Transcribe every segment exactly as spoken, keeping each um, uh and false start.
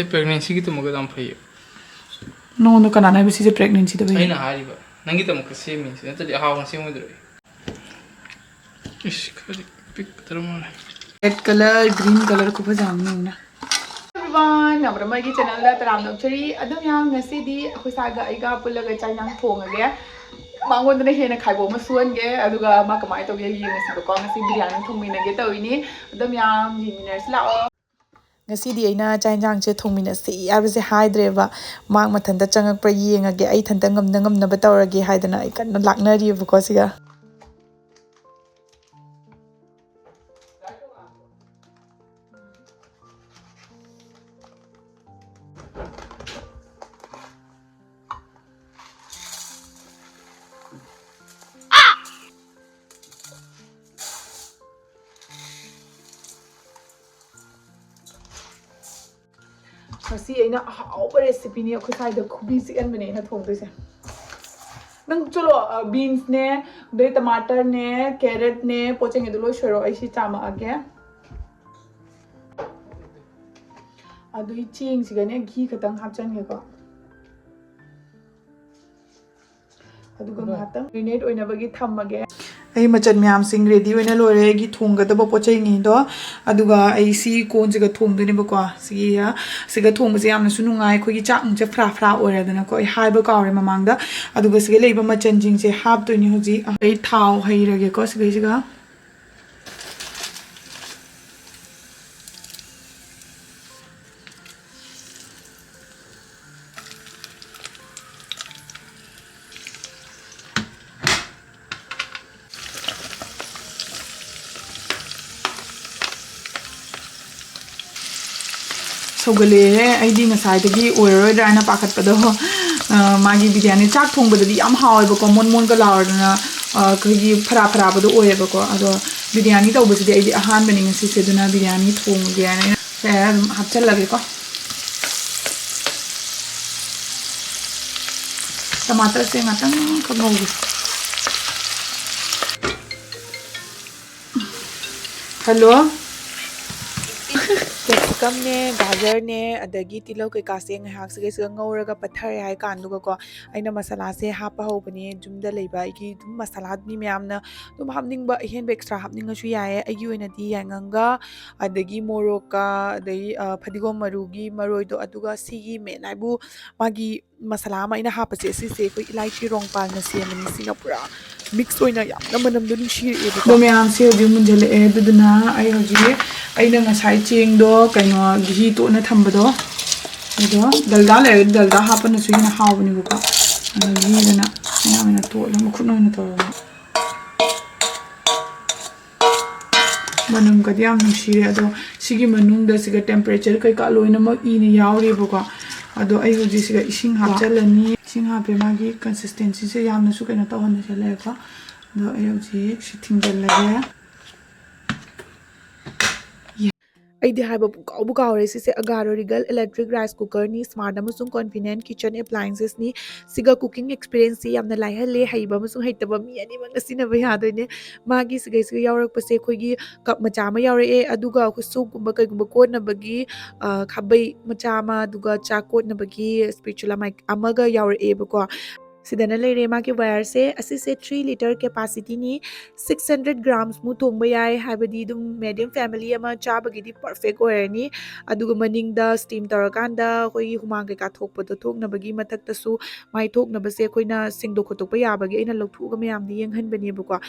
ꯄ꯭ꯔꯦꯒꯅꯦꯟꯁꯤꯒꯤꯗꯃꯛꯇ ꯌꯥꯝ ꯐꯩꯌꯦ꯫ ꯅꯉꯣꯟꯗ ꯀꯅꯥꯅ ꯍꯥꯏꯕ ꯁꯤꯁꯦ ꯄ꯭ꯔꯦꯒꯅꯦꯟꯁꯤꯗ ꯐꯩ? ꯑꯩꯅ ꯍꯥꯏꯔꯤꯕ, ꯅꯪꯒꯤꯗꯃꯛꯇ ꯁꯦꯝꯃꯤꯅꯦ ꯁꯤ, ꯅꯠꯇ꯭ꯔꯗꯤ ꯑꯍꯥꯎꯕ ꯁꯦꯝꯃꯣꯏꯗ꯭ꯔꯣ ꯑꯩ? ꯏꯁ, ꯈꯔꯗꯤ ꯄꯤꯛꯇ꯭ꯔ ꯃꯥꯜꯂꯦ꯫ ꯔꯦꯗ ꯀꯂꯔ, ꯒ꯭ꯔꯤꯟ ꯀꯂꯔ ꯈꯨꯐꯖ ꯑꯃꯅꯤ ꯌꯦꯡꯉꯨꯅꯦ꯫ Everyone, ꯅꯝꯕꯔ ꯑꯃꯒꯤ ꯆꯦꯅꯦꯜꯗ ꯇꯔꯥꯝꯅ ꯑꯣꯛꯆꯔꯤ꯫ ꯑꯗꯨꯝ ꯌꯥꯝ ꯉꯁꯤꯗꯤ ꯑꯩꯈꯣꯏ ꯁꯥꯒ ꯑꯩꯒ ꯄꯨꯜꯂꯒ ꯆꯥꯛ ꯏꯟꯁꯥꯡ ꯊꯣꯡꯉꯒꯦ꯫ ꯃꯉꯣꯟꯗꯅ ꯍꯦꯟꯅ ꯈꯥꯏꯕꯣꯛ ꯑꯃ ꯁꯨꯍꯟꯒꯦ, ꯑꯗꯨꯒ ꯃꯥ ꯀꯃꯥꯏꯅ ꯇꯧꯒꯦ ꯌꯦꯡꯉꯁꯤꯕꯀꯣ꯫ ꯉꯁꯤ ꯕꯤꯔꯌꯥꯅꯤ ꯊꯣꯡꯃꯤꯟꯅꯒꯦ ꯇꯧꯔꯤꯅꯤ꯫ ꯑꯗꯨꯝ ꯌꯥꯝ ꯌꯦꯡꯃꯤꯟꯅꯔꯁꯤ ꯂꯥꯛꯑꯣ꯫ ꯉꯁꯤꯗꯤ ꯑꯩꯅ ꯆꯥꯛ ꯏꯟꯁꯥꯡꯁꯦ ꯊꯣꯡꯃꯤꯟꯅꯁꯤ ꯍꯥꯏꯕꯁꯦ ꯍꯥꯏꯗ꯭ꯔꯦꯕ꯫ ꯃꯥ ꯃꯊꯟꯇ ꯆꯪꯉꯛꯄ꯭ꯔꯥ ꯌꯦꯡꯉꯒꯦ, ꯑꯩ ꯏꯊꯟꯇ ꯉꯝꯅ ꯉꯝꯅꯕ ꯇꯧꯔꯒꯦ ꯍꯥꯏꯗꯅ ꯑꯩ ꯀꯟꯅ ꯂꯥꯛꯅꯔꯤꯕꯀꯣ ꯁꯤꯒ꯫ ꯉꯁꯤ ꯑꯩꯅ ꯑꯍꯥꯎꯕ recipeꯅꯤ, ꯑꯩꯈꯣꯏ ꯁ꯭ꯋꯥꯏꯗ ꯈꯨꯕꯤ ꯆꯤꯛꯍꯟꯕꯅꯦ ꯑꯩꯅ ꯊꯣꯡꯗꯣꯏꯁꯦ꯫ ꯅꯪ ꯆꯠꯂꯣ, beansꯅꯦ, ꯑꯗꯩ ꯇꯃꯥꯇꯔꯅꯦ, carrotꯅꯦ, ꯄꯣꯠ ꯆꯩꯉꯩꯗꯣ ꯂꯣꯏ ꯁꯣꯏꯔꯣ, ꯑꯩ ꯁꯤ ꯆꯥꯝꯃꯛꯑꯒꯦ꯫ ꯑꯗꯨꯒꯤ ꯆꯦꯡꯁꯤꯒꯅꯦ ꯘꯤ ꯈꯛꯇꯪ ꯍꯥꯞꯆꯤꯟꯒꯦꯀꯣ꯫ ꯑꯗꯨꯒ ꯉꯥꯏꯍꯥꯛꯇꯪ marinate ꯑꯣꯏꯅꯕꯒꯤ ꯊꯝꯃꯒꯦ꯫ ꯑꯩ ꯃꯆꯜ ꯃꯌꯥꯝꯁꯤꯡ ready ꯑꯣꯏꯅ ꯂꯣꯏꯔꯦ, ꯑꯩꯒꯤ ꯊꯣꯡꯒꯗꯕ ꯄꯣꯠ ꯆꯩꯉꯩꯗꯣ꯫ ꯑꯗꯨꯒ ꯑꯩ ꯁꯤ ꯀꯣꯟꯁꯤꯒ ꯊꯣꯡꯗꯣꯏꯅꯦꯕꯀꯣ꯫ ꯁꯤꯒꯤ, ꯁꯤꯒ ꯊꯣꯡꯕꯁꯦ ꯌꯥꯝꯅꯁꯨ ꯅꯨꯡꯉꯥꯏ, ꯑꯩꯈꯣꯏꯒꯤ ꯆꯥꯛ ꯅꯨꯡꯁꯦ ꯐꯔꯥ ꯐꯔꯥ ꯑꯣꯏꯔꯦꯗꯅꯀꯣ꯫ ꯑꯩ ꯍꯥꯏꯕ ꯀꯥꯎꯔꯦ ꯃꯃꯥꯡꯗ꯫ ꯑꯗꯨꯒ ꯁꯤꯒ ꯂꯩꯕ ꯃꯆꯜꯁꯤꯡꯁꯦ ꯍꯥꯞꯇꯣꯏꯅꯦ ꯍꯧꯖꯤꯛ꯫ ꯑꯩ ꯊꯥꯎ ꯍꯩꯔꯒꯦꯀꯣ ꯁꯤꯒꯩꯁꯤꯒ꯫ ꯁꯧꯒꯠꯂꯛꯑꯦꯍꯦ꯫ ꯑꯩꯗꯤ ꯉꯁꯥꯏꯗꯒꯤ ꯑꯣꯏꯔꯔꯣꯏꯗ꯭ꯔꯥ ꯍꯥꯏꯅ ꯄꯥꯈꯠꯄꯗꯣ꯫ ꯑ, ꯃꯥꯒꯤ ꯕꯤꯔꯌꯥꯅꯤ ꯆꯥꯛ ꯊꯣꯡꯕꯗꯗꯤ ꯌꯥꯝ ꯍꯥꯎꯋꯦꯕꯀꯣ, ꯃꯣꯟ ꯃꯣꯟꯒ ꯂꯥꯎꯔꯗꯅ, ꯑ, ꯑꯩꯈꯣꯏꯒꯤ ꯐꯔꯥ ꯐꯔꯥꯕꯗꯣ ꯑꯣꯏꯌꯦꯕꯀꯣ꯫ ꯑꯗꯣ ꯕꯤꯔꯌꯥꯅꯤ ꯇꯧꯕꯁꯤꯗꯤ ꯑꯩꯗꯤ ꯑꯍꯥꯟꯕꯅꯤ ꯉꯁꯤꯁꯦ, ꯑꯗꯨꯅ ꯕꯤꯔꯌꯥꯅꯤ ꯊꯣꯡꯉꯒꯦ ꯍꯥꯏꯅ ꯑꯩꯅ ꯁꯦ ꯑꯗꯨꯝ ꯍꯥꯞꯆꯤꯜꯂꯒꯦꯀꯣ꯫ ꯇꯃꯥꯇꯔꯁꯦ ꯉꯥꯛꯇꯪ ꯈꯛ ꯉꯧꯒꯦ꯫ ꯍꯜꯂꯣ꯫ ꯀꯝꯅꯦ, ꯒꯥꯖꯔꯅꯦ, ꯑꯗꯒꯤ ꯇꯤꯜꯍꯧ ꯀꯩꯀꯥꯁꯦ ꯉꯥꯏꯍꯥꯛ ꯁꯤꯒꯩꯁꯤꯒ ꯉꯧꯔꯒ ꯄꯠꯊꯔꯦ ꯍꯥꯏ ꯀꯥꯟꯗꯨꯒꯀꯣ, ꯑꯩꯅ ꯃꯁꯥꯂꯥꯁꯦ ꯍꯥꯞꯄ ꯍꯧꯕꯅꯦ꯫ ꯌꯨꯝꯗ ꯂꯩꯕ ꯑꯩꯒꯤ ꯑꯗꯨꯝ ꯃꯁꯥꯂꯥꯗꯨꯅꯤ, ꯃꯌꯥꯝꯅ ꯑꯗꯨꯝ ꯍꯥꯞꯅꯤꯡꯕ ꯑꯍꯦꯟꯕ extra ꯍꯥꯞꯅꯤꯡꯉꯁꯨ ꯌꯥꯏꯌꯦ꯫ ꯑꯩꯒꯤ ꯑꯣꯏꯅꯗꯤ ꯌꯥꯏꯉꯪꯒ, ꯑꯗꯒꯤ ꯃꯣꯔꯣꯛꯀ, ꯑꯗꯩ, ꯑ, ꯐꯗꯤꯒꯣꯝ ꯃꯔꯨꯒꯤ ꯃꯔꯣꯏꯗꯣ, ꯑꯗꯨꯒ ꯁꯤꯒꯤ main ꯍꯥꯏꯕꯨ ꯃꯥꯒꯤ ꯃꯁꯥꯂꯥ ꯑꯃ ꯑꯩꯅ ꯍꯥꯞꯄꯁꯦ, ꯁꯤꯁꯦ ꯑꯩꯈꯣꯏ ꯏꯂꯥꯏꯆꯤ ꯔꯣꯡꯄꯥꯜꯅ ꯁꯦꯝꯕꯅꯤ꯫ ꯁꯤꯅ ꯄꯨꯔꯥ mix ꯑꯣꯏꯅ ꯌꯥꯝꯅ ꯃꯅꯝꯗꯣ ꯅꯨꯡꯁꯤꯔꯛꯑꯦꯕꯀꯣ꯫ ꯑꯗꯣ ꯃꯌꯥꯝꯁꯦ ꯍꯧꯖꯤꯛ ꯃꯨꯟꯖꯜꯂꯛꯑꯦ꯫ ꯑꯗꯨꯗꯨꯅ ꯑꯩ ꯍꯧꯖꯤꯛ, ꯑꯩꯅ ꯉꯁꯥꯏ ꯆꯦꯡꯗꯣ ꯀꯩꯅꯣ ꯘꯤ ꯇꯣꯠꯅ ꯊꯝꯕꯗꯣ, ꯑꯗꯣ ꯗꯜꯗꯥ ꯂꯩꯔꯒꯗꯤ ꯗꯜꯗꯥ ꯍꯥꯞꯄꯅꯁꯨ ꯍꯦꯟꯅ ꯍꯥꯎꯕꯅꯦꯕꯀꯣ꯫ ꯑꯗꯣ ꯘꯤꯗꯨꯅ ꯃꯌꯥꯝ ꯑꯣꯏꯅ ꯇꯣꯠꯂꯒ ꯃꯈꯨꯠꯅ ꯑꯣꯏꯅ ꯇꯧꯔꯒ ꯃꯅꯝꯒꯗꯤ ꯌꯥꯝ ꯅꯨꯡꯁꯤꯔꯦ꯫ ꯑꯗꯣ ꯁꯤꯒꯤ ꯃꯅꯨꯡꯗ ꯁꯤꯒ temperature ꯀꯩꯀꯥ ꯂꯣꯏꯅꯃꯛ ꯏꯅ ꯌꯥꯎꯔꯤꯕꯀꯣ꯫ ꯑꯗꯣ ꯑꯩ ꯍꯧꯖꯤꯛ ꯁꯤꯒ ꯏꯁꯤꯡ ꯍꯥꯞꯆꯜꯂꯅꯤ꯫ ꯏꯁꯤꯡ ꯍꯥꯞꯄꯦ, ꯃꯥꯒꯤ consistencyꯁꯦ ꯌꯥꯝꯅꯁꯨ ꯀꯩꯅꯣ ꯇꯧꯍꯟꯗꯁꯜꯂꯛꯑꯦꯀꯣ꯫ ꯑꯗꯣ ꯑꯩ ꯍꯧꯖꯤꯛ ꯁꯤ ꯊꯤꯡꯖꯤꯜꯂꯒꯦ꯫ ꯑꯩꯗꯤ ꯍꯥꯏꯕ ꯄꯨꯡꯀꯥꯎꯕꯨ ꯀꯥꯎꯔꯦ꯫ ꯁꯤꯁꯦ Agaro Regal electric rice cookerꯅꯤ, smart ꯑꯃꯁꯨꯡ convenient kitchen appliancesꯅꯤ꯫ ꯁꯤꯒ cooking experienceꯁꯤ ꯌꯥꯝꯅ ꯂꯥꯏꯍꯜꯂꯦ꯫ ꯍꯩꯕ ꯑꯃꯁꯨꯡ ꯍꯩꯇꯕ ꯃꯤ ꯑꯅꯤꯃꯛꯅ ꯁꯤꯖꯤꯟꯅꯕ ꯌꯥꯗꯣꯏꯅꯦ꯫ ꯃꯥꯒꯤ ꯁꯤꯒꯩꯁꯤꯒ ꯌꯥꯎꯔꯛꯄꯁꯦ ꯑꯩꯈꯣꯏꯒꯤ cup ꯃꯆꯥ ꯑꯃ ꯌꯥꯎꯔꯛꯑꯦ, ꯑꯗꯨꯒ ꯑꯩꯈꯣꯏ soupꯀꯨꯝꯕ ꯀꯩꯒꯨꯝꯕ ꯀꯣꯠꯅꯕꯒꯤ, ꯑ, ꯈꯥꯕꯩ ꯃꯆꯥ ꯑꯃ, ꯑꯗꯨꯒ ꯆꯥꯛ ꯀꯣꯠꯅꯕꯒꯤ spatula ꯑꯃ, ꯑꯃꯒ ꯌꯥꯎꯔꯛꯑꯦꯕꯀꯣ꯫ ꯁꯤꯗꯅ ꯂꯩꯔꯦ ꯃꯥꯒꯤ wireꯁꯦ꯫ ꯑꯁꯤꯁꯦ three litre capacityꯅꯤ꯫ Six hundred grams ꯃꯨꯛ ꯊꯣꯡꯕ ꯌꯥꯏ, ꯍꯥꯏꯕꯗꯤ ꯑꯗꯨꯝ medium family ꯑꯃ ꯆꯥꯕꯒꯤꯗꯤ perfect ꯑꯣꯏꯔꯅꯤ꯫ ꯑꯗꯨꯒ ꯃꯅꯤꯡꯗ steam ꯇꯧꯔꯀꯥꯟꯗ ꯑꯩꯈꯣꯏꯒꯤ ꯍꯨꯃꯥꯡ ꯀꯩꯀꯥ ꯊꯣꯛꯄꯗꯣ ꯊꯣꯛꯅꯕꯒꯤ ꯃꯊꯛꯇꯁꯨ ꯃꯥꯏ ꯊꯣꯛꯅꯕꯁꯦ ꯑꯩꯈꯣꯏꯅ ꯁꯦꯡꯗꯣꯛ ꯈꯣꯠꯇꯣꯛꯄ ꯌꯥꯕꯒꯤ ꯑꯩꯅ ꯂꯧꯊꯣꯛꯑꯒ ꯃꯌꯥꯝꯗ ꯌꯦꯡꯍꯟꯕꯅꯦꯕꯀꯣ꯫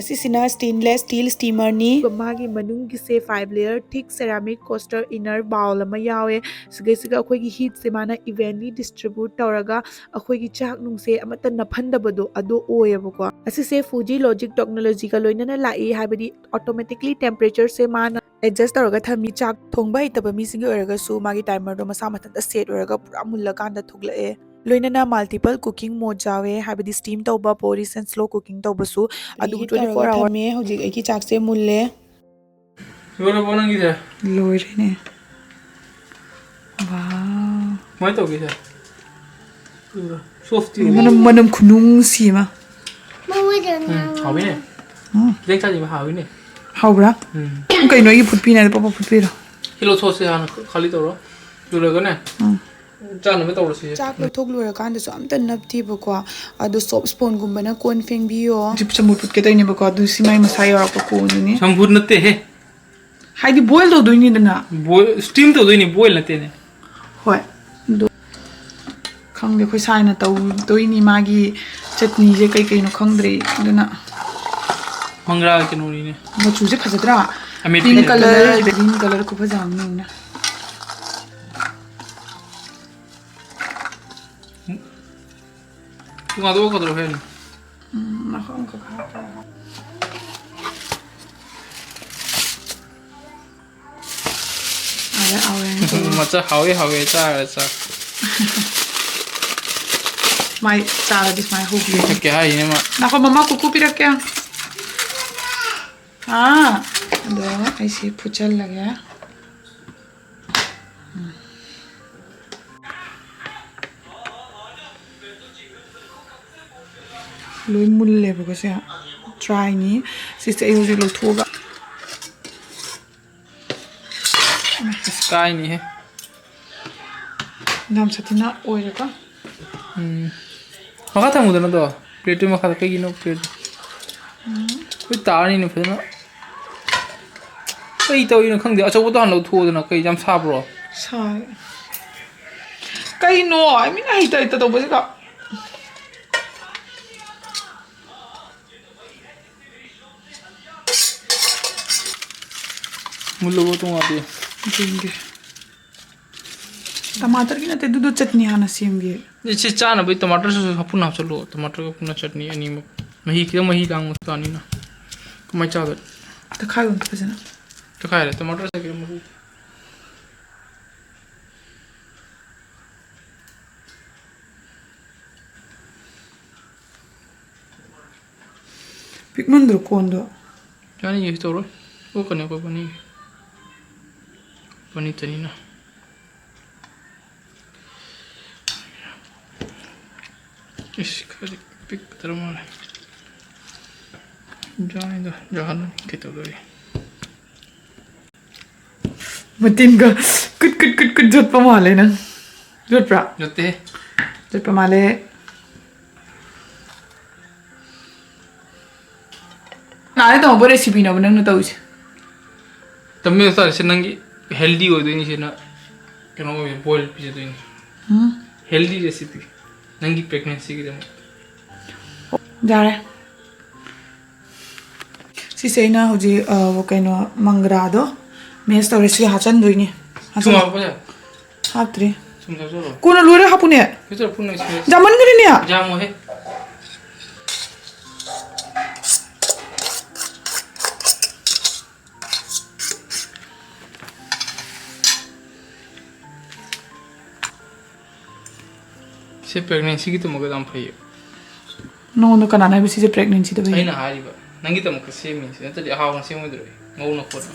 ꯑꯁꯤꯁꯤꯅ stainless steel steamerꯅꯤ꯫ ꯑꯗꯨꯒ ꯃꯥꯒꯤ ꯃꯅꯨꯡꯒꯤꯁꯦ five layer thick ceramic coaster inner bowl ꯑꯃ ꯌꯥꯎꯋꯦ꯫ ꯁꯤꯒꯩꯁꯤꯒ ꯑꯩꯈꯣꯏꯒꯤ heatꯁꯦ ꯃꯥꯅ evenly distribute ꯇꯧꯔꯒ ꯑꯩꯈꯣꯏꯒꯤ ꯆꯥꯛ ꯅꯨꯡꯁꯦ ꯑꯃꯠꯇ ꯅꯞꯍꯟꯗꯕꯗꯣ ꯑꯗꯣ ꯑꯣꯏꯌꯦꯕꯀꯣ꯫ ꯑꯁꯤꯁꯦ Fuji Logic technologyꯒ ꯂꯣꯏꯅꯅ ꯂꯥꯛꯏ, ꯍꯥꯏꯕꯗꯤ automatically temperatureꯁꯦ ꯃꯥꯅ adjust ꯇꯧꯔꯒ ꯊꯝꯃꯤ꯫ ꯆꯥꯛ ꯊꯣꯡꯕ ꯍꯩꯇꯕ ꯃꯤꯁꯤꯡꯒꯤ ꯑꯣꯏꯔꯒꯁꯨ ꯃꯥꯒꯤ timerꯗꯣ ꯃꯁꯥ ꯃꯊꯟꯇ set ꯑꯣꯏꯔꯒ ꯄꯨꯔꯥ ꯃꯨꯜꯂꯀꯥꯟꯗ ꯊꯣꯛꯂꯛꯑꯦ꯫ ꯂꯣꯏꯅꯅ multiple cooking mode ꯌꯥꯎꯋꯦ, ꯍꯥꯏꯕꯗꯤ steam ꯇꯧꯕ, pour and slow cooking ꯇꯧꯕꯁꯨ꯫ ꯑꯗꯨꯒ heat twenty four ꯇꯧꯔꯒ hour ꯊꯝꯃꯦ꯫ ꯍꯧꯖꯤꯛ ꯑꯩꯒꯤ ꯆꯥꯛꯁꯦ ꯃꯨꯜꯂꯦ꯫ ꯂꯣꯏꯔꯕꯣ ꯅꯪꯒꯤꯁꯦ? ꯂꯣꯏꯔꯦꯅꯦ꯫ Wow꯫ ꯀꯃꯥꯏꯅ ꯇꯧꯒꯦ ꯁꯦ? ꯎꯕ꯭ꯔꯥ? Soft ꯇꯤ ꯑꯣꯏ꯫ ꯃꯅꯝ, ꯃꯅꯝ ꯈꯨꯅꯨꯡꯁꯤ ꯑꯃ꯫ ꯎꯝ, ꯍꯥꯎꯋꯤꯅꯦ꯫ ꯎꯝ꯫ ꯈꯤꯇꯪ ꯆꯥꯁꯤꯕ ꯍꯥꯎꯋꯤꯅꯦ꯫ ꯍꯥꯎꯕ꯭ꯔꯥ? ꯎꯝ꯫ ꯀꯩꯅꯣ ꯑꯩꯒꯤ ꯐꯨꯠꯄꯤꯅꯦ, ꯄꯞ ꯄꯞ ꯐꯨꯠꯄꯤꯔꯣ꯫ ꯁꯤ ꯂꯧꯊꯣꯛꯑꯁꯤ ꯍꯥꯟꯅ, ꯈꯥꯂꯤ ꯇꯧꯔꯣ꯫ ꯑꯗꯨ ꯂꯣꯏꯔꯒꯅꯦ, ꯎꯝ꯫ ꯆꯥꯅꯕ ꯇꯧꯔꯁꯤ꯫ ꯆꯥꯛ ꯂꯧꯊꯣꯛ ꯂꯣꯏꯔꯀꯥꯟꯗꯁꯨ ꯑꯝꯇ ꯅꯞꯇꯦꯕꯀꯣ꯫ ꯑꯗꯣ soap spongeꯒꯨꯝꯕꯅ ꯀꯣꯟ ꯐꯦꯡꯕꯤꯌꯣ꯫ ꯍꯧꯖꯤꯛ ꯆꯝꯐꯨꯠ ꯐꯨꯠꯀꯦ ꯇꯧꯔꯤꯅꯦꯕꯀꯣ, ꯑꯗꯨ ꯁꯤ ꯃꯥꯏ ꯃꯁꯥ ꯌꯧꯔꯛꯄ ꯀꯣꯟꯗꯨꯅꯤ꯫ ꯆꯝꯐꯨꯠ ꯅꯠꯇꯦꯍꯦ꯫ ꯍꯥꯏꯗꯤ boil ꯇꯧꯗꯣꯏꯅꯤꯗꯅ꯫ Boil, steam ꯇꯧꯗꯣꯏꯅꯤ, boil ꯅꯠꯇꯦꯅꯦ꯫ ꯍꯣꯏ꯫ ꯑꯗꯣ ꯈꯪꯗꯦ, ꯑꯩꯈꯣꯏ ꯁꯥꯏꯅ ꯇꯧꯗꯣꯏꯅꯤ ꯃꯥꯒꯤ ꯆꯠꯅꯤꯁꯦ ꯀꯩ ꯀꯩꯅꯣ ꯈꯪꯗ꯭ꯔꯦ, ꯑꯗꯨꯅ꯫ ꯃꯪꯒ꯭ꯔꯥ ꯀꯩꯅꯣꯅꯤꯅꯦ꯫ ꯃꯆꯨꯁꯦ ꯐꯖꯗ꯭ꯔꯥ? ꯑꯃꯦꯠꯄꯤ꯫ Pink colour, green colour ꯈꯨꯐꯖ ꯑꯃꯅꯤ꯫ ꯄꯨꯡ ꯑꯗꯨ ꯀꯩꯗꯧꯔꯦ ꯍꯥꯏꯅꯣ? ꯎꯝ, ꯃꯈꯥ ꯑꯃꯨꯛ ꯀꯥꯈꯠꯂꯛꯄ꯫ ꯑꯗ ꯑꯥꯎꯔꯦ꯫ ꯃꯆꯥ ꯍꯥꯎꯋꯦ, ꯍꯥꯎꯋꯦ, ꯆꯥꯔꯦ, ꯆꯥ꯫ ꯁꯨꯃꯥꯏ ꯆꯥꯔꯗꯤ ꯁꯨꯃꯥꯏ ꯍꯧꯕꯤꯔꯦ꯫ ꯊꯛꯀꯦ ꯍꯥꯏꯔꯤꯅꯦ ꯃꯥ꯫ ꯉꯥꯏꯈꯣ, ꯃꯃꯥ ꯀꯨꯀꯨ ꯄꯤꯔꯛꯀꯦ꯫ ꯑꯥ, ꯑꯗꯣ ꯑꯩꯁꯦ ꯐꯨꯠꯆꯜꯂꯒꯦ꯫ ꯂꯣꯏ ꯃꯨꯜꯂꯦꯕꯀꯣ ꯁꯦ꯫ Dryꯅꯤ꯫ ꯁꯤꯁꯦ ꯑꯩ ꯍꯧꯖꯤꯛ ꯂꯧꯊꯣꯛꯑꯒ꯫ ꯑꯁ, ꯀꯥꯏꯅꯤꯍꯦ꯫ ꯌꯥꯝ ꯁꯥꯊꯤꯅ ꯑꯣꯏꯔꯦꯀꯣ꯫ ꯎꯝ꯫ ꯃꯈꯥ ꯊꯝꯃꯨꯗꯅ ꯑꯗꯣ꯫ Plateꯇꯨ ꯃꯈꯥꯗ ꯀꯩꯒꯤꯅꯣ plate? ꯎꯝ꯫ ꯍꯣꯏ, ꯇꯥꯔꯅꯤꯅꯦ ꯐꯖꯅ꯫ ꯀꯩ ꯇꯧꯔꯤꯅꯣ ꯈꯪꯗꯦ꯫ ꯑꯆꯧꯕꯗꯣ ꯍꯥꯟꯅ ꯂꯧꯊꯣꯛꯑꯣꯗꯅ꯫ ꯀꯩ ꯌꯥꯝ ꯁꯥꯕ꯭ꯔꯣ? ꯁꯥꯏ꯫ ꯀꯩꯅꯣ? ꯑꯩ ꯃꯤꯅ ꯍꯩꯇ ꯍꯩꯇ ꯇꯧꯕꯁꯤꯒ꯫ ꯃꯨꯜꯂꯕꯣ ꯇꯣꯉꯥꯟꯗꯤ? ꯌꯦꯡꯒꯦ꯫ ꯇꯃꯥꯇꯔꯒꯤ ꯅꯠꯇꯦ, ꯑꯗꯨꯗꯣ ꯆꯠꯅꯤ ꯍꯥꯟꯅ ꯁꯦꯝꯒꯦ꯫ ꯁꯤ ꯆꯥꯅꯕꯩ ꯇꯃꯥꯇꯔꯁꯨ ꯍꯥꯞꯄꯨꯅ ꯍꯥꯞꯆꯜꯂꯣ꯫ ꯇꯃꯥꯇꯔꯒ ꯄꯨꯟꯅ ꯆꯠꯅꯤ ꯑꯅꯤꯃꯛ꯫ ꯃꯍꯤ ꯈꯤꯇꯪ ꯃꯍꯤ ꯂꯥꯡꯕ ꯇꯥꯅꯤꯅ꯫ ꯀꯃꯥꯏ ꯆꯥꯗꯣꯏꯅꯣ? ꯇꯛꯈꯥꯏꯌꯣ ꯑꯝꯇ ꯐꯖꯅ꯫ ꯇꯛꯈꯥꯏꯔꯦ꯫ ꯇꯃꯥꯇꯔ ꯆꯠꯈ꯭ꯔꯦ ꯃꯍꯤ꯫ ꯄꯤꯛꯃꯟꯗ꯭ꯔꯣ ꯀꯣꯟꯗꯣ? ꯌꯥꯅꯤ, ꯀꯩꯁꯨ ꯇꯧꯔꯣꯏ꯫ ꯑꯣꯛꯀꯅꯤ ꯑꯩꯈꯣꯏ ꯄꯅꯤ-, ꯄꯅꯤꯇꯅꯤꯅ꯫ ꯏꯁ, ꯈꯔꯗꯤ ꯄꯤꯛꯀꯗ꯭ꯔ ꯃꯥꯜꯂꯦ꯫ ꯌꯥꯅꯤꯗ, ꯌꯥꯍꯜꯂꯅꯤ, ꯀꯩꯗꯧꯗꯣꯔꯤ? ꯃꯇꯤꯟꯒ ꯀꯨꯠ ꯀꯨꯠ ꯀꯨꯠ ꯀꯨꯠ ꯌꯣꯠꯄ ꯃꯥꯜꯂꯦ ꯅꯪ꯫ ꯌꯣꯠꯄ꯭ꯔꯥ? ꯌꯣꯠꯇꯦ꯫ ꯌꯣꯠꯄ ꯃꯥꯜꯂꯦ꯫ ꯅꯥꯔꯦ ꯇꯧꯕ recipeꯅꯣꯕ ꯅꯪꯅ ꯇꯧꯔꯤꯁꯦ? ꯇꯝꯃꯦ ꯇꯥꯔꯤꯁꯦ ꯅꯪꯒꯤ healthy ꯑꯣꯏꯗꯣꯏꯅꯤ ꯁꯤꯅ꯫ ꯀꯩꯅꯣ ꯑꯣꯏ, boil ꯄꯤꯖꯗꯣꯏꯅꯤ꯫ ꯎꯝ꯫ Healthy recipe꯫ ꯅꯪꯒꯤ pregnancyꯒꯤꯗꯃꯛ꯫ ꯌꯥꯔꯦ꯫ ꯁꯤꯁꯦ ꯑꯩꯅ ꯍꯧꯖꯤꯛ, ꯑ, ꯀꯩꯅꯣ, ꯃꯪꯒ꯭ꯔꯥꯗꯣ mash ꯇꯧꯔꯦ꯫ ꯁꯤ ꯍꯥꯞꯆꯟꯗꯣꯏꯅꯤ꯫ ꯊꯨꯝ ꯍꯥꯞꯆꯜꯂꯣ꯫ ꯍꯥꯞꯄ ꯌꯥꯏ꯫ ꯍꯥꯞꯇ꯭ꯔꯤ꯫ ꯊꯨꯝ ꯍꯥꯞꯆꯜꯂꯣ꯫ ꯀꯣꯟꯅ ꯂꯣꯏꯔ ꯍꯥꯞꯄꯨꯅꯦ꯫ ꯀꯩꯗꯧꯔ ꯄꯨꯟꯅ experience? ꯌꯥꯝꯃꯟꯈ꯭ꯔꯦꯅꯦ꯫ ꯌꯥꯝꯃꯣꯍꯦ꯫ ꯁꯤ pregnancyꯒꯤ ꯇꯨꯝꯃꯒ ꯌꯥꯝ ꯐꯩꯌꯦ꯫ ꯅꯉꯣꯟꯗ ꯀꯅꯥꯅ ꯍꯥꯏꯕ ꯁꯤꯁꯦ pregnancyꯗ ꯐꯩ? ꯑꯩꯅ ꯍꯥꯏꯔꯤꯕ, ꯅꯪꯒꯤꯗꯃꯛꯇ ꯁꯦꯝꯃꯤꯅꯤ꯫ ꯁꯤ ꯅꯠꯇ꯭ꯔꯗꯤ ꯑꯍꯥꯎꯅ ꯁꯦꯝꯃꯣꯏꯗ꯭ꯔꯣ? ꯉꯧꯅ ꯈꯣꯠꯅ꯫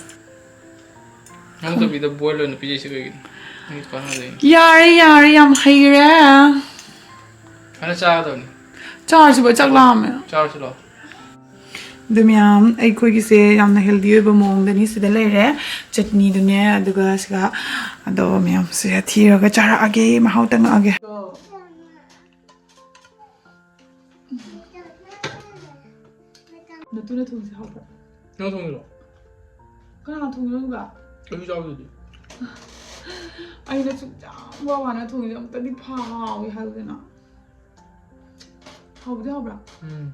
ꯉꯧꯗꯕꯤꯗ boil ꯑꯣꯏꯅ ꯄꯤꯖꯩꯁꯤ ꯀꯩꯒꯤꯅꯣ? ꯅꯪꯒꯤ ꯀꯥꯟꯅꯗꯣꯏꯅꯤ꯫ ꯌꯥꯔꯦ, ꯌꯥꯔꯦ, ꯌꯥꯝ ꯍꯩꯔꯦ꯫ ꯐꯖꯅ ꯆꯥꯒꯗꯕꯅꯤ꯫ ꯆꯥꯔꯁꯤꯕ, ꯆꯥꯛ ꯂꯥꯝꯃꯦ꯫ ꯆꯥꯔꯁꯤ ꯂꯥꯛꯑꯣ꯫ ꯑꯗꯨ ꯃꯌꯥꯝ, ꯑꯩꯈꯣꯏꯒꯤꯁꯦ ꯌꯥꯝꯅ healthy ꯑꯣꯏꯕ ꯃꯑꯣꯡꯗꯅꯤ ꯁꯤꯗ ꯂꯩꯔꯦ꯫ ꯆꯠꯅꯤꯗꯨꯅꯦ, ꯑꯗꯨꯒ ꯁꯤꯒ, ꯑꯗꯣ ꯃꯌꯥꯝꯁꯦ ꯊꯤꯔꯒ ꯆꯥꯔꯛꯑꯒꯦ, ꯃꯍꯥꯎ ꯇꯪꯉꯛꯑꯒꯦ꯫ ꯅꯇꯨꯅ ꯊꯣꯡꯁꯦ ꯍꯥꯎꯕ꯭ꯔꯥ? ꯅꯪ ꯊꯣꯡꯉꯤꯔꯣ? ꯀꯅꯥꯅ ꯊꯣꯡꯉꯤꯅꯣ ꯑꯗꯨꯒ? ꯑꯩꯁꯨ ꯆꯥꯕꯗꯨꯗꯤ꯫ ꯑꯩꯅ ꯁꯨꯛ ꯌꯥꯝ ꯋꯥ ꯋꯥꯅ ꯊꯣꯡꯉꯤꯁꯦ ꯑꯃꯨꯛꯇꯗꯤ ꯐꯥꯎꯋꯦ ꯍꯥꯏꯕꯗꯅ꯫ ꯍꯥꯎꯕꯗꯤ ꯍꯥꯎꯕ꯭ꯔꯥ? ꯎꯝ꯫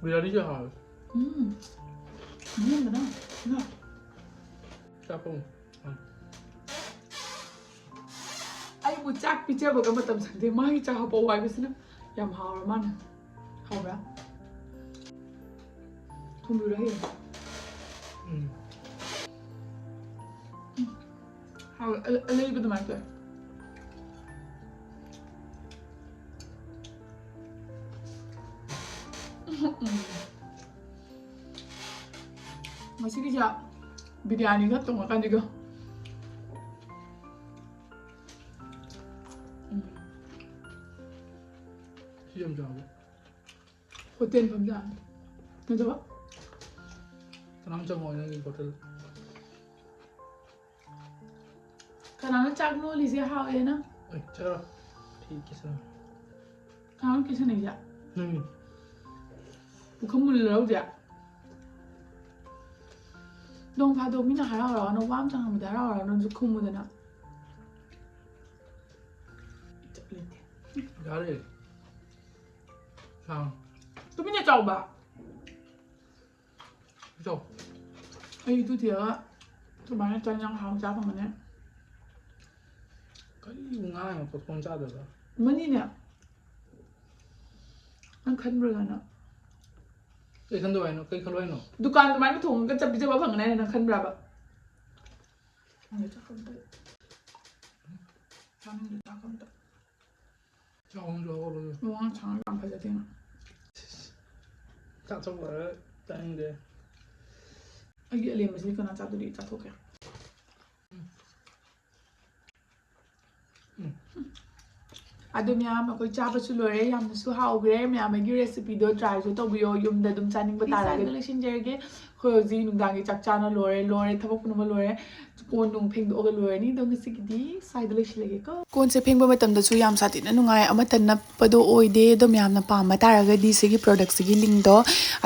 ꯕꯤꯔꯌꯥꯅꯤꯁꯨ ꯍꯥꯎꯋꯦ꯫ ꯎꯝ꯫ ꯅꯦꯝꯕꯅ꯫ ꯉꯥ꯫ ꯆꯥꯛ ꯊꯣꯡ꯫ ꯑꯩꯕꯨ ꯆꯥꯛ ꯄꯤꯖꯕꯒ ꯃꯇꯝ ꯁꯪꯗꯦ꯫ ꯃꯥꯒꯤ ꯆꯥꯛ ꯍꯥꯞꯄꯛꯑꯣ ꯍꯥꯏꯕꯁꯤꯅ ꯌꯥꯝ ꯍꯥꯎꯔ ꯃꯥꯅ꯫ ꯍꯥꯎꯕ꯭ꯔꯥ? ꯊꯣꯡꯕꯤꯔꯣ ꯍꯌꯦꯡ꯫ ꯎꯝ꯫ ꯍꯥꯎꯋꯦ꯫ ꯑ-, ꯑꯂꯩꯕ ꯑꯗꯨꯃꯥꯏꯅ ꯇꯧꯋꯦ꯫ ꯎꯝ꯫ ꯉꯁꯤꯒꯤꯁꯦ ꯕꯤꯔꯌꯥꯅꯤꯒ ꯇꯣꯡꯉꯀꯥꯟꯗꯤꯀꯣ꯫ ꯎꯝ꯫ ꯁꯤ ꯌꯥꯝ ꯆꯥꯎꯋꯦ꯫ ꯍꯣꯇꯦꯜ ꯐꯝꯖꯥꯅꯤ꯫ ꯅꯠꯇꯕ? ꯀꯅꯥꯝ ꯆꯪꯉꯣꯏ ꯅꯪꯒꯤ ꯍꯣꯇꯦꯜ꯫ ꯀꯅꯥꯅꯣ ꯆꯥꯛ ꯅꯣꯜꯂꯤꯁꯦ ꯍꯥꯎꯋꯦꯅ? ꯑꯩ ꯆꯠꯂꯣ꯫ ꯐꯤ ꯀꯤꯁꯟ꯫ ꯀꯅꯥꯅꯣ ꯀꯤꯁꯟꯅꯩꯁꯦ? ꯅꯪ ꯄꯨꯈꯝ ꯃꯨꯜꯂ ꯂꯧꯗꯦ꯫ ꯅꯣꯡ ꯐꯥꯗꯣꯛ ꯃꯤꯅ ꯍꯔꯥꯎ ꯍꯔꯥꯎꯅ ꯋꯥ ꯑꯃ ꯍꯪꯕꯗ ꯍꯔꯥꯎ ꯍꯔꯥꯎꯅꯁꯨ ꯈꯨꯝꯃꯨꯗꯅ꯫ ꯂꯩꯇꯦ꯫ ꯌꯥꯔꯦ꯫ ꯁꯥꯡ꯫ ꯇꯨꯃꯤꯟꯅ ꯆꯥꯎꯕ꯫ ꯆꯥꯎ꯫ ꯑꯩ ꯏꯇꯨ ꯊꯤꯔꯒ ꯑꯗꯨꯃꯥꯏꯅ ꯆꯥꯛ ꯏꯟꯖꯥꯡ ꯍꯥꯎꯅ ꯆꯥ ꯐꯪꯒꯅꯤ꯫ ꯀꯔꯤꯕꯨ ꯉꯥꯡꯉꯤꯅꯣ ꯄꯣꯠꯀꯣꯟ ꯆꯥꯗꯕ? ꯃꯅꯤꯅꯦ꯫ ꯅꯪ ꯈꯟꯕ꯭ꯔꯣ ꯅꯪ? ꯀꯩ ꯈꯟꯗꯧ ꯍꯥꯏꯅꯣ? ꯀꯩ ꯈꯜꯂꯣ ꯍꯥꯏꯅꯣ? ꯗꯨꯀꯥꯟ ꯑꯗꯨꯃꯥꯏꯅ ꯊꯣꯡꯉꯒ ꯆꯠ ꯄꯤꯖꯕ ꯐꯪꯒꯅꯤ ꯍꯥꯏꯅ ꯅꯪ ꯈꯟꯕ꯭ꯔꯕ? ꯈꯪꯗꯦ, ꯆꯥꯛ ꯑꯝꯇ ꯆꯥꯅꯤꯡꯗꯦ, ꯆꯥꯛ ꯑꯝꯇ꯫ ꯆꯥꯛ ꯑꯃꯁꯨ ꯍꯧꯒꯠꯂꯣ꯫ ꯋꯥꯉꯥꯡ ꯁꯉꯥꯡ ꯌꯥꯝ ꯐꯖꯗꯦ ꯅꯪ꯫ ꯆꯥꯛ ꯆꯥꯕ ꯂꯣꯏꯔꯒ ꯆꯥꯅꯤꯡꯗꯦ꯫ ꯑꯩꯒꯤ ꯑꯂꯦꯝꯕꯁꯤꯗꯤ ꯀꯅꯥ ꯆꯥꯗꯣꯔꯤ? ꯆꯥꯊꯣꯛꯀꯦ꯫ ꯎꯝ꯫ ꯑꯗꯨ ꯃꯌꯥꯝ ꯑꯩꯈꯣꯏ ꯆꯥꯕꯁꯨ ꯂꯣꯏꯔꯦ, ꯌꯥꯝꯅꯁꯨ ꯍꯥꯎꯈ꯭ꯔꯦ꯫ ꯃꯌꯥꯝ ꯑꯩꯒꯤ recipeꯗꯣ tryꯁꯨ ꯇꯧꯕꯤꯌꯣ, ꯌꯨꯝꯗ ꯑꯗꯨꯝ ꯆꯥꯅꯤꯡꯕ ꯇꯥꯔꯒꯗꯤ꯫ ꯂꯣꯏꯁꯤꯟꯖꯔꯒꯦ꯫ ꯑꯩꯈꯣꯏ ꯍꯧꯖꯤꯛ ꯅꯨꯡꯗꯥꯡꯒꯤ ꯆꯥꯛ ꯆꯥꯅ ꯂꯣꯏꯔꯦ, ꯂꯣꯏꯔꯦ, ꯊꯕꯛ ꯄꯨꯝꯅꯃꯛ ꯂꯣꯏꯔꯦ꯫ ꯀꯣꯟ ꯅꯨꯡ ꯐꯦꯡꯗꯣꯛꯑꯒ ꯂꯣꯏꯔꯅꯤ꯫ ꯑꯗꯣ ꯉꯁꯤꯒꯤꯗꯤ ꯁ꯭ꯋꯥꯏꯗ ꯂꯣꯏꯁꯤꯜꯂꯒꯦꯀꯣ꯫ ꯀꯣꯟꯁꯦ ꯐꯦꯡꯕ ꯃꯇꯝꯗꯁꯨ ꯌꯥꯝ ꯁꯥꯊꯤꯅ ꯅꯨꯡꯉꯥꯏ, ꯑꯃꯠꯇ ꯅꯞꯄꯗꯣ ꯑꯣꯏꯗꯦ꯫ ꯑꯗꯣ ꯃꯌꯥꯝꯅ ꯄꯥꯝꯕ ꯇꯥꯔꯒꯗꯤ ꯁꯤꯒꯤ productꯁꯤꯒꯤ linkꯗꯣ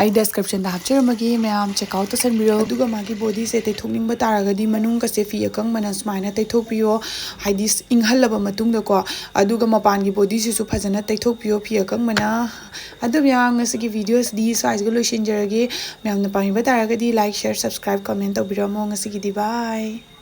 ꯑꯩ descriptionꯗ ꯍꯥꯞꯆꯔꯝꯃꯒꯦ, ꯃꯌꯥꯝ check out ꯇꯧꯁꯟꯕꯤꯔꯣ꯫ ꯑꯗꯨꯒ ꯃꯥꯒꯤ bodyꯁꯦ ꯇꯩꯊꯣꯛꯅꯤꯡꯕ ꯇꯥꯔꯒꯗꯤ ꯃꯅꯨꯡꯒꯁꯦ ꯐꯤ ꯑꯀꯪꯕꯅ ꯁꯨꯃꯥꯏꯅ ꯇꯩꯊꯣꯛꯄꯤꯌꯣ, ꯍꯥꯏꯗꯤ ꯏꯪꯍꯜꯂꯕ ꯃꯇꯨꯡꯗꯀꯣ꯫ ꯑꯗꯨꯒ ꯃꯄꯥꯟꯒꯤ bodyꯁꯤꯁꯨ ꯐꯖꯅ ꯇꯩꯊꯣꯛꯄꯤꯌꯣ ꯐꯤ ꯑꯀꯪꯕꯅ꯫ ꯑꯗꯨ ꯃꯌꯥꯝ, ꯉꯁꯤꯒꯤ videoꯁꯤꯗꯤ ꯁ꯭ꯋꯥꯏꯁꯤꯒ ꯂꯣꯏꯁꯤꯟꯖꯔꯒꯦ꯫ ꯃꯌꯥꯝꯅ ꯄꯥꯝꯕꯤꯕ ꯇꯥꯔꯒꯗꯤ like, share, subscribe, comment ꯇꯧꯕꯤꯔꯝꯃꯣ꯫ ꯉꯁꯤꯒꯤꯗꯤ bye꯫